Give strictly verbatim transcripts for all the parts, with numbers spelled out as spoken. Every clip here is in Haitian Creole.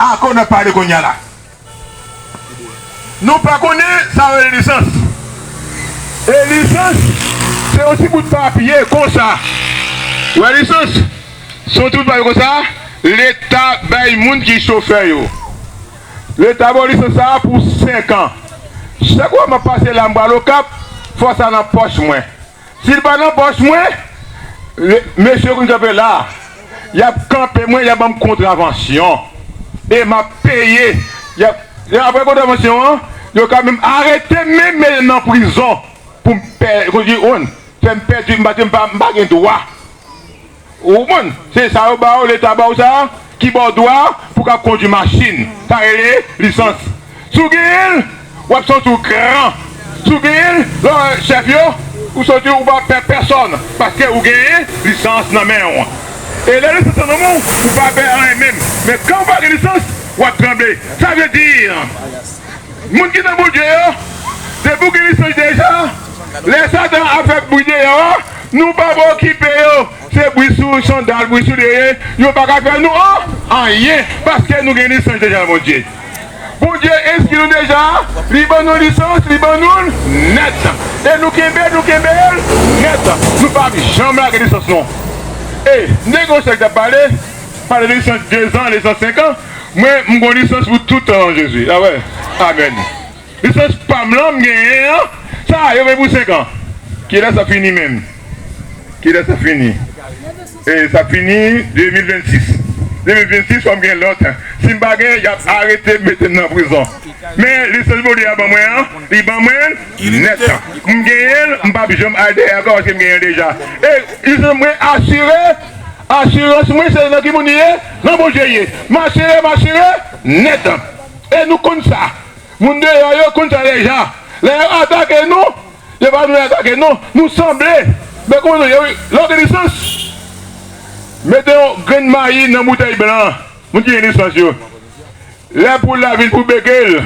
Akoz n ap pale kounye a la? Nou pa konnen sa yo rele lisans. E lisans, se yon ti bout papye konsa. Ou wè lisans? Se yon ti bout papye konsa, Leta bay moun ki chofè yo. Leta ba w lisans sa a pou senk an. Chak fwa m ap pase la, m pral Okap, fò sa nan pòch mwen. Si l pa nan pòch mwen, le- mesye yo konn kanpe la. Y ap kanpe mwen, y ap ban m kontravansyon. E m ap peye. Y ap, y ap, apre kontravansyon an, yo ka menm arete m, menm mete m nan prizon pou m pè, konn di, on, fè m pèdi, m pa, m pa, m pa gen dwa. Ou konprann? Se sa yo ba w, Leta ba w sa, ki ba w dwa pou w ka kondui machin. Sa rele lisans. Si w genyen l, w ap santi w gran. Si w genyen l, lè w wè chèf yo, ou santi w pa pè pèsòn, paske ou genyen lisans nan men w. E lè lisans nan men w, ou pa pè anyen menm. Men kan w pa gen lisans, w ap tranble. Sa vle di, moun ki nan Bondye yo, depi w gen lisans deja, lè Satan ap fè bri deyò a, nou pa okipe yo. Se bri sou sandal, bri sou dèyè, yo pa ka fè nou an, anyen, paske nou gen lisans deja nan Bondye. Bondye enskri nou deja, li ban nou lisans, li ban nou l nèt. E nou kenbe, nou kenbe l nèt. Nou p ap janm lage lisans nou. E, m te gen yon sè k t ap pale, pale de lisans dezan, lisans senk an. Mwen, m gen lisans pou tout tan nan Jezi. A wè. Amèn. Lisans pa m lan m genyen an, sa a, yo bay pou senk an. Kilè sa fini menm? Kilè sa fini? E sa fini de mil vennsis. De mil vennsis, fò m gen lòt. Si m pa gen, y ap arete m, mete m nan prizon. Men, lisans Bondye a ban mwen an, li ban mwen l nèt. M genyen l, m p ap janm al dèyè ankò paske m genyen l deja. E lisans mwen asire, asirans mwen se nan ki moun li ye? Nan Bondye li ye. M asire, m asire nèt. E nou konn sa. Moun deyò yo konn sa deja. Lè yo atake nou, se pa nou yo atake, non. Nou sanble. Men kòman nou ye, wi. Lè w gen lisans, mete yon grenn mayi nan boutèy blan. Moun ki gen lisans yo. Lè poul la vin pou beke l,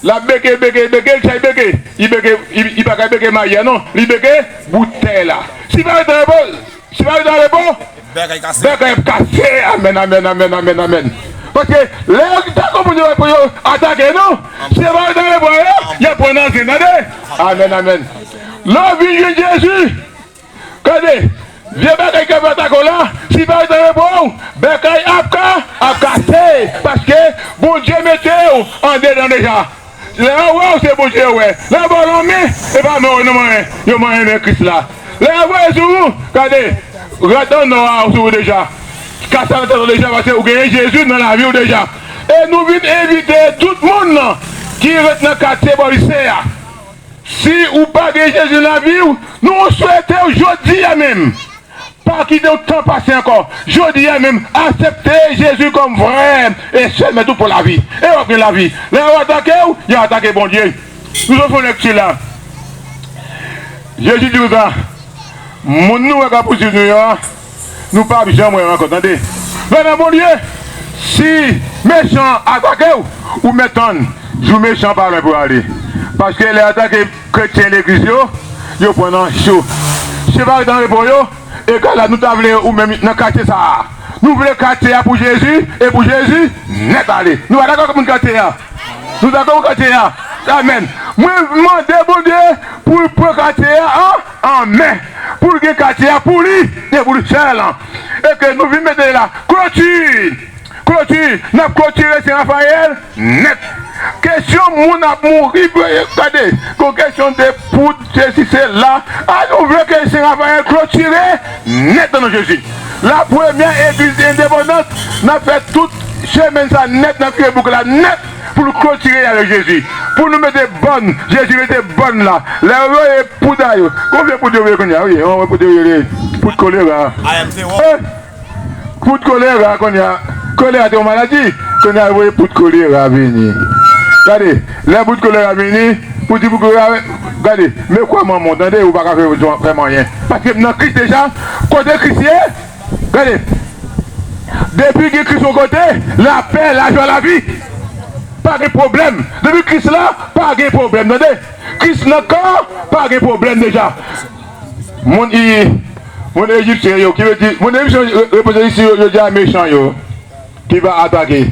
l ap beke, beke, beke, l chay beke. Li beke, li, li pa ka beke mayi a, non. Li beke boutèy la. Si pa retan repo, Si pa retan repo, bèk kay ap kase. Amèn, amèn, amèn, amèn, amèn. Paske lè yo ta konprann yo pou yo atake nou, si pa retan repo yo, y ap pran nan zen, tande. Amèn, amèn. Lè w vin jwenn Jezi, gade, vye bagay k ap atake w la, si pa retan repo w, bèk kay ap ka, ap kase. Paske Bondye mete w andedan deja. Lè yo wè w, se Bondye yo wè. Lè yo ba w lanmen, e pa men w yo manyen, yo manyen men Kris la. Lè yo voye sou ou, gade, rad annò a sou ou deja. Kasa nan tèt ou deja, paske ou genyen Jezi nan lavi w deja. E nou vin envite tout moun nan ki ret nan katye bò lise a. Si ou pa gen Jezi nan lavi w, nou swete w jodi a menm. Pa kite yon tan pase ankò. Jodi a menm, aksepte Jezi kòm vrè e sèl mèt ou pou lavi. E w ap gen lavi. Lè yo atake w, y ap atake Bondye. Nou sot fè yon lèkti la. Jezi di konsa, moun nou wè k ap pousuiv nou yo a, nou p ap janm wè yo ankò, tande. Lè nan Bondye, si mechan atake w, ou mèt tann, jou mechan pa lwen pou ale. Paske lè atake kretyen legliz yo, yo pran nan cho. Se pa retan repo yo, egal la, nou ta vle ou menm nan katye sa a. Nou vle katye a pou Jezi, e pou Jezi, nèt ale. Nou pa dakò ak moun katye a? Nou dakò pou katye a? Amèn. Mwen mande Bondye pou l pran katye a an, an men. Pou l gen katye a pou li, e pou li sèl. E ke nou vin mete la, kloti. Kloti, n ap klotire Sen Rafayèl nèt. Kesyon moun ap mouri, gade, gon kesyon de poud, sesi, sela. A, nou vle ke Sen Rafayèl klotire nèt nan non Jezi. La premyè egliz endepandans, n ap fè tout chemen sa nèt, n ap vire bouk la nèt pou nou klotire avèk Jezi. Pou nou mete bòn, Jezi mete bòn la. Lè yo voye poud a yo, konbyen poud yo voye kounye a? Wi, yon poud yo rele poud kolera. Eh! Poud kolera kounye a. Kolera te yon maladi. Kounye a yo voye poud kolera vini. Gade, lè poud kolera vini, pou di poud kolera, gade, men kwè manman w, tande, ou pa ka fè, fè m anyen. Paske m nan Kris deja, kote Kris ye, gade, depi gen Kris yon kote, lapè, lajwa, lavi. Pa gen pwoblèm. Depi Kris la, pa gen pwoblèm, tande. Kris nan kan, pa gen pwoblèm deja. Moun i, moun Ejipsyen yo, ki vle di, moun Ejipsyen yo repoze isi yo, yo di a mechan yo, ki va atake.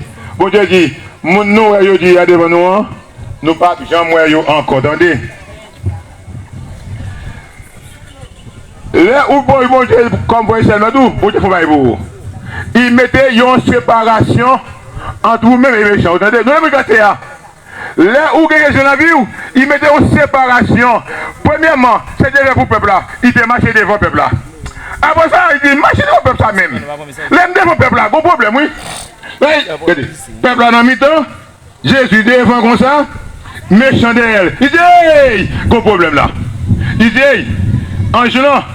Bondye di, moun nou wè yo di a devan nou an, nou p ap janm wè yo ankò, tande. Lè ou voye Bondye kòm voye sèlman tou, Bondye fè yon bagay pou ou. Li mete yon separasyon ant ou menm e mechan, ou tande? Nou menm gate a. Lè ou gen Jezi nan lavi w, li mete yon separasyon. Premyèman, se devè pou pèp la. Li te mache devan pèp la. Apre sa, li di, mache devan pèp sa menm. Lè m devan pèp la, gon pwoblèm, wi. Lè, gade, pèp la nan mitan, Jezi devan konsa, mechan dèyè l. Li di, ey, gon pwoblèm la. Li di, ey, anj lan,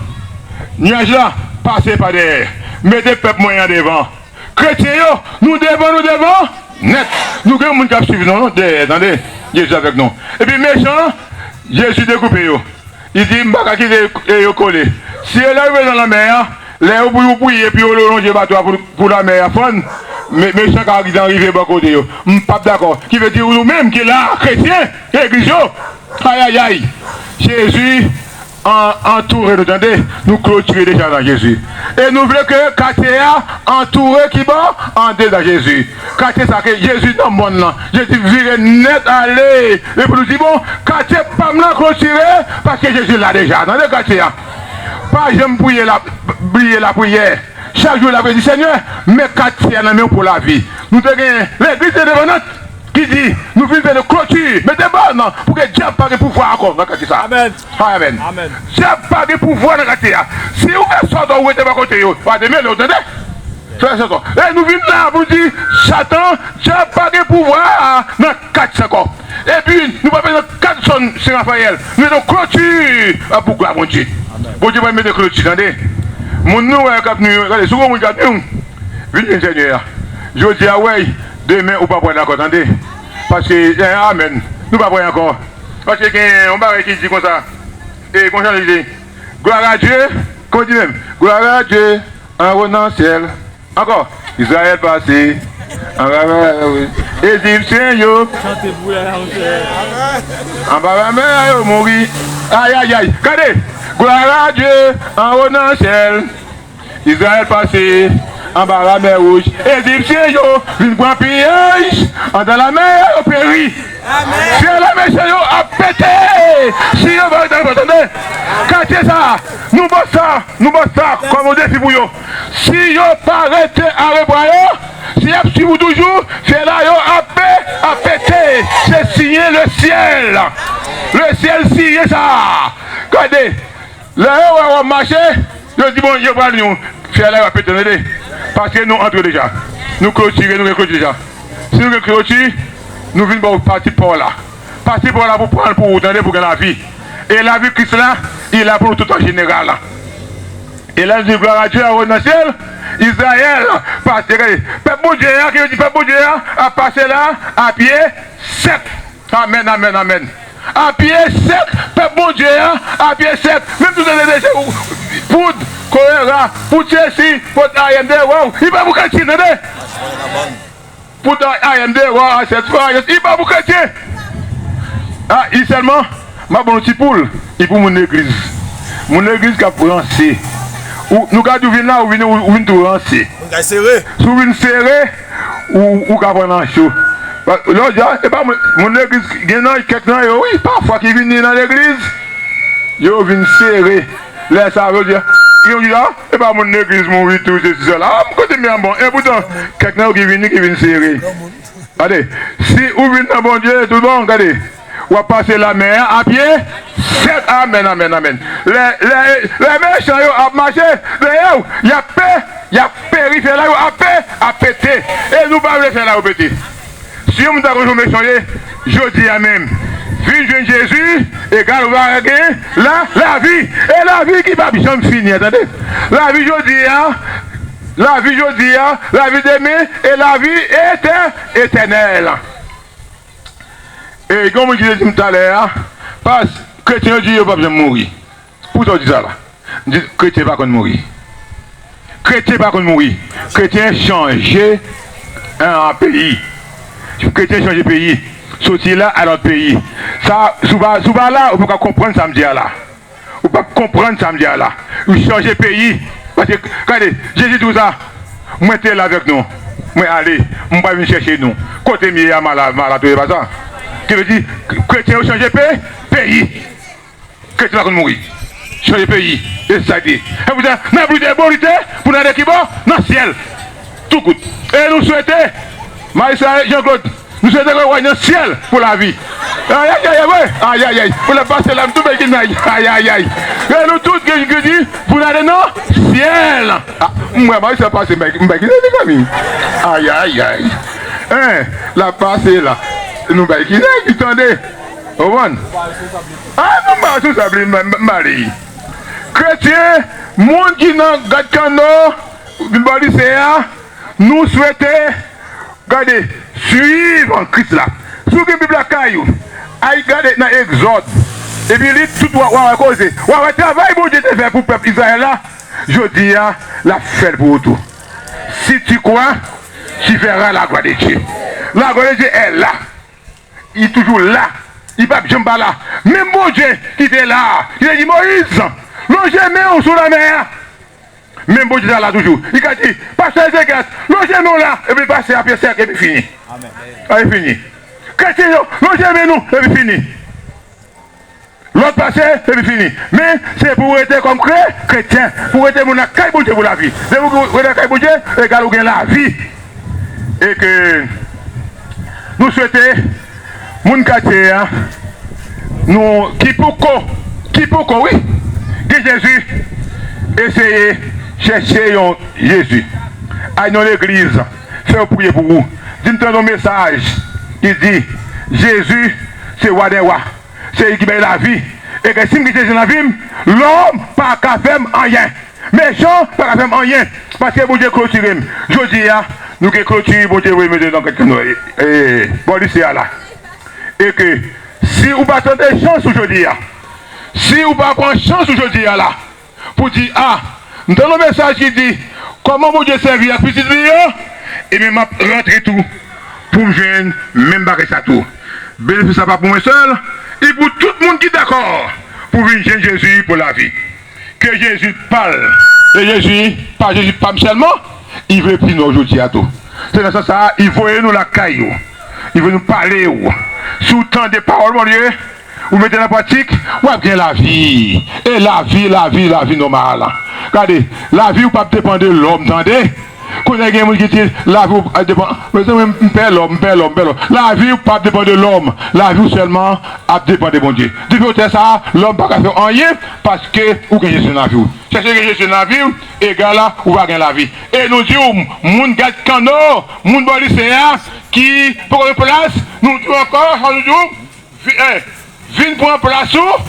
nyaj la, pase pa dèyè. Mete pèp mwen an devan. Kretyen yo, nou devan, nou devan nèt. Nou gen moun k ap swiv nou dèyè, tande. Jezi avèk nou. Epi mechan, Jezi dekoupe yo. Li di, m pa ka kite yo kole. Si yo lè rive nan lanmè a, lè yo pou yo priye, epi yo lonje bato a pou, pou lanmè a fann, me- mechan ka rive bò kote yo. M p ap dakò. Ki vle di ou menm ki la, kretyen, legliz yo. Ayayay. Jezi an- antoure nou, tande. Nou klotire deja nan Jezi. E nou vle ke katye a antoure kibò? Andedan Jezi. Katye sa ke Jezi nan mòn nan. Jezi vire nèt ale. E pou nou di, bon, katye pa m nan klotire, paske Jezi la deja. Tande katye a. Pa janm priye la, bliye lapriyè. Chak jou lapriyè di, Senyè, men katye a nan men w pou lavi. Nou te gen legliz endepandant ki di, nou vin fè de kloti, mete bòn, pou ke dyab pa gen pouvwa ankò nan katye sa. Amèn. Amèn. Amèn. Dyab pa gen pouvwa nan katye a. Si ou fè sa w dwe rete bò kote yo, pa demele, ou tande? Fè sa. E nou vin la pou di, Satan, dyab pa gen pouvwa nan katye sa ankò. Epi, nou pa bezwen kat zòn Sen Rafayèl. Nou mete yon kloti pou glwa Bondye. Amèn. Bondye pral mete kloti, tande. Moun nou wè k ap nou, gade, si w wè moun k ap nou, vin jwenn Senyè a. Jodi a, wè, demen ou pa pral ankò, tande. Paske, eh, amèn. Nou pa pral ankò. Paske gen yon bagay ki di konsa. E konsa li di, gloire à Dieu, kòman di menm? Gloire à Dieu, anwo nan syèl. Ankò, Izrayèl pase, anba, Ejipsyen yo, anba lanmè a yo mouri. Ayayay, gade, gloire à Dieu, anwo nan syèl. Izrayèl pase anba Lamè Wouj. Ejipsyen yo vin pran piyaj. Anndan lamè a, yo peri. Amèn. Syèl la, mechan yo ap pete. Si yo pa rete, tande. Katye sa, nou ba sa, nou ba sa kòm yon defi pou yo. Si yo pa rete anba bwa yo, si y ap swiv ou toujou, syèl la yo ap pe-, ap pete. Se siyen le syèl. Le syèl siyen sa. Gade. Lè yo wè w ap mache, yo di, bon, yo pral nou. Fyèl la yo ap pete, tande. Paske nou antre deja. Nou klotire, nou gen kloti deja. Si nou gen kloti, nou vin ba w pati pa w la. Pati pa w la pou pran l pou ou, tande, pou gen lavi. E lavi Kris la, li la pou nou tout an jeneral. E lè l di, gloire à Dieu, anwo nan syèl, Izrayèl, pase, gade, pèp Bondye a, ki yo di pèp Bondye a, ap pase la, a pye sèk. Amèn, amèn, amèn. A pye sèk, pèp Bondye a, a pye sèk. Menm si w tande deje poud kolera, poud sesi, poud A M D, waw, li pa pou kretyen, tande. Poud A M D, waw, a sèt fwa, li pa pou kretyen. A, li sèlman, m ap ba w ti poul, li pou moun legliz. Moun legliz k ap ranse. Ou, nou ka di w vin la, ou vin, ou, ou vin tou ranse. Moun kay sere. Si w vin sere, ou, ou ka pran nan cho. Lè w di, a, e pa moun, moun legliz, gen nan, kèk nan yo, wi, pafwa ki vini nan legliz, yo vin sere. Lè sa, yo di, yo di, a, e pa moun legliz mouri tou, sesi, sela. A, kote m an bon. E poutan, kèk nan yo ki vini, ki vin sere. Gade, si ou vin nan Bondye, tout bon, gade. W ap pase lamè a a pye sèk. Amèn, amèn, amèn. Lè, lè, lè mechan yo ap mache dèyè w, y ap pe-, y ap peri, fyèl la yo ap pe-, ap pete. E nou pa vle fyèl la yo pete. Si yon moun ta konn jan mechan ye, jodi a menm, vin jwenn Jezi, egal ou va gen la, lavi. E lavi ki p ap janm fini an, tande. Lavi jodi a, lavi jodi a, lavi demen, e lavi etè-, etènèl. E gen yon moun ki te di m talè a, pas, kretyen yo di yo p ap janm mouri. Poukisa w di sa la? M di, kretyen pa konn mouri. Kretyen pa konn mouri. Kretyen chanje, en, peyi. Kretyen chanje peyi. Soti la, al lòt peyi. Sa, si w pa, si w pa la, ou pa ka konprann sa m di a la. Ou p ap konprann sa m di a la. Ou chanje peyi. Paske, gade, Jezi di w sa, mwen te la avèk nou. Mwen ale, m pa vin chèche nou. Kote m ye a, m ala, m ala, tande pa sa. Ki vle di, kretyen yo chanje pe-, peyi. Kretyen pa konn mouri. Chanje peyi. E sa di. E pou sa, n ap lite, bon lite, pou n ale ki bò? Nan syèl. Tou kout. E nou swete, Marisa e Jean Claude, nou swete ke w al nan syèl pou lavi. Ayayay, wi. Ayayay. Pou l ap pase la, m tou bèl ki nay. Ayayay. E nou tout, ki, ki di, pou n ale nan syèl. Ah, m wè Marisa pase, m bay, m bay ki nay, mezanmi. Ayayay. Hein, l ap pase la. Nou bay ki nay, ki tande. Ou konprann? Ah, nou pa responsab li, m, m, m ale. Kretyen, moun ki nan Gad Kanno, vin bò lise a, nou swete, gade, swiv Kris la. Si w gen Bib lakay ou, al gade nan Egzòd, epi li tout w a, w a wè koze. W a wè travay Bondye te fè pou pèp Izrayèl la, jodi a, l ap fè l pou ou tou. Si tu crois, tu verras la gloire de Dieu. La gloire de Dieu est là. Li toujou la. Li p ap janm pa la. Menm Bondye ki te la, ki te di Moyiz, lonje men w sou lanmè a. Menm Bondye sa la toujou. Li ka di, pastè Ezekyas, lonje men w la, epi pase a pye sèk, epi fini. Amèn. Epi fini. Kretyen yo, lonje men nou, epi fini. Lòt pase, epi fini. Men, se pou w rete kòm kre-, kretyen, pou w rete moun nan kay Bondye pou lavi. Depi w rete nan kay Bondye, egal ou gen lavi. E ke nou swete moun katye a, nou, ki poko, ki poko, wi, gen Jezi, eseye chèche yon Jezi. Al nan legliz, fè yo priye pou ou. Di m tande yon mesaj ki di, Jezi se wa dè wa. Se li ki bay lavi. E ke si m gen Jezi nan vi m, lòm pa ka fè m anyen. Mechan pa ka fè m anyen. Paske Bondye klotire m. Jodi a, nou gen kloti Bondye voye mete nan kèk nou, e, e, bò lise a la. E ke si ou pa tande chans ou jodi a, si ou pa pran chans ou jodi a la, pou di, a, m tande yon mesaj ki di, kòman Bondye sèvi ak pitit li yo, ebyen, m ap rantre tou pou m jwenn menm bagay sa tou. Benefis la pa pou mwen sèl, li pou tout moun ki dakò pou vin jwenn Jezi pou lavi. Ke Jezi pa l, e Jezi, pa Jezi pa m sèlman, li vle vin wè w jodi a tou. Se nan sans sa a, li voye nou lakay ou, li voye nou pale w. Si w tande pawòl Bondye, ou mete nan pratik, w ap gen lavi. E lavi, lavi, lavi nòmal. Gade, lavi w p ap depann de lòm, tande. Kounye a gen moun ki di, lavi w ap depann, mezanmi, m pè lòm, m pè lòm, m pè lòm. Lavi w p ap depann de lòm. Lavi w sèlman ap depann de Bondye. Depi w tè sa a, lòm pa ka fè w anyen, paske ou gen Jezi nan lavi w. Chèche gen Jezi nan lavi w, egal a, ou va gen lavi. E nou di w, moun Gad Kanno, moun bò lise a, ki poko gen plas, nou di w ankò, sa nou di w, vi-, eh, vin pran plas ou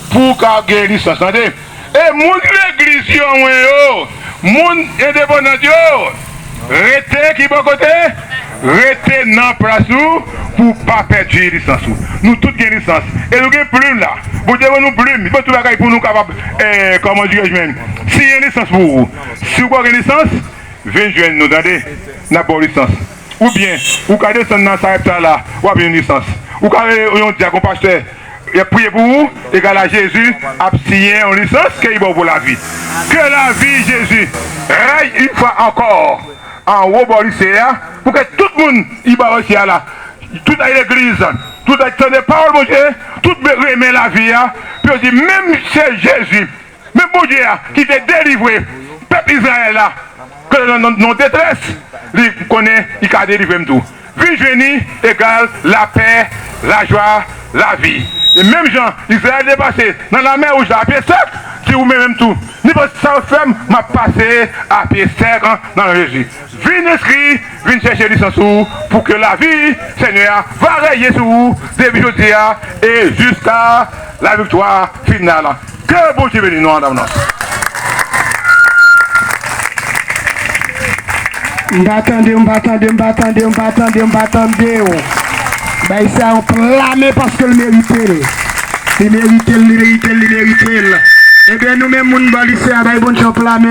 pou w ka gen lisans, tande. E moun legliz yo, mwen yo, moun endepandan yo, rete ki bò kote? Rete nan plas ou pou w pa pèdi lisans ou. Nou tout gen lisans. E nou gen plim la. Bondye ban nou plim. Li ban tout bagay pou nou kapab, eh, kòman dirè jwenn? Siyen lisans pou ou. Si w pa gen lisans, vin jwenn nou, tande. N ap ba w lisans. Oubyen, ou ka desann nan Sarepta la, w ap jwenn lisans. Ou ka rele yon dyak, yon pastè, y ap priye pou ou, egal a Jezi ap siyen yon lisans ke li ba w pou lavi. Ke lavi Jezi rèy yon fwa ankò anwo bò lise a, pou ke tout moun ki bò lise a la, tout ay legliz, tout ay tande pawòl Bondye, tout renmen lavi a, pou yo di, menm se Jezi, men Bondye a ki te delivre pèp Izrayèl la, ke nan, nan, nan detrès, li konnen li ka delivre m tou. Vin jwenn li egal lapè, lajwa, lavi. E menm jan Izrayèl te pase nan Lamè Wouj la a pye sèk, di ou menm, menm tou, nenpòt sa w fè m, m ap pase a pye sèk nan non Jezi. Vin enskri, vin chèche lisans ou, pou ke lavi Senyè a va règne sou ou depi jodi a e jiska laviktwa final. Ke Bondye beni nou an abondans. M pa tande w, m pa tande w, m pa tande w, m pa tande w, m pa tande w. Bay sa yon pla men paske l merite l. Li merite l, li merite l, li merite l. Ebyen, nou menm moun bò lise a, bay Bondye yon pla men.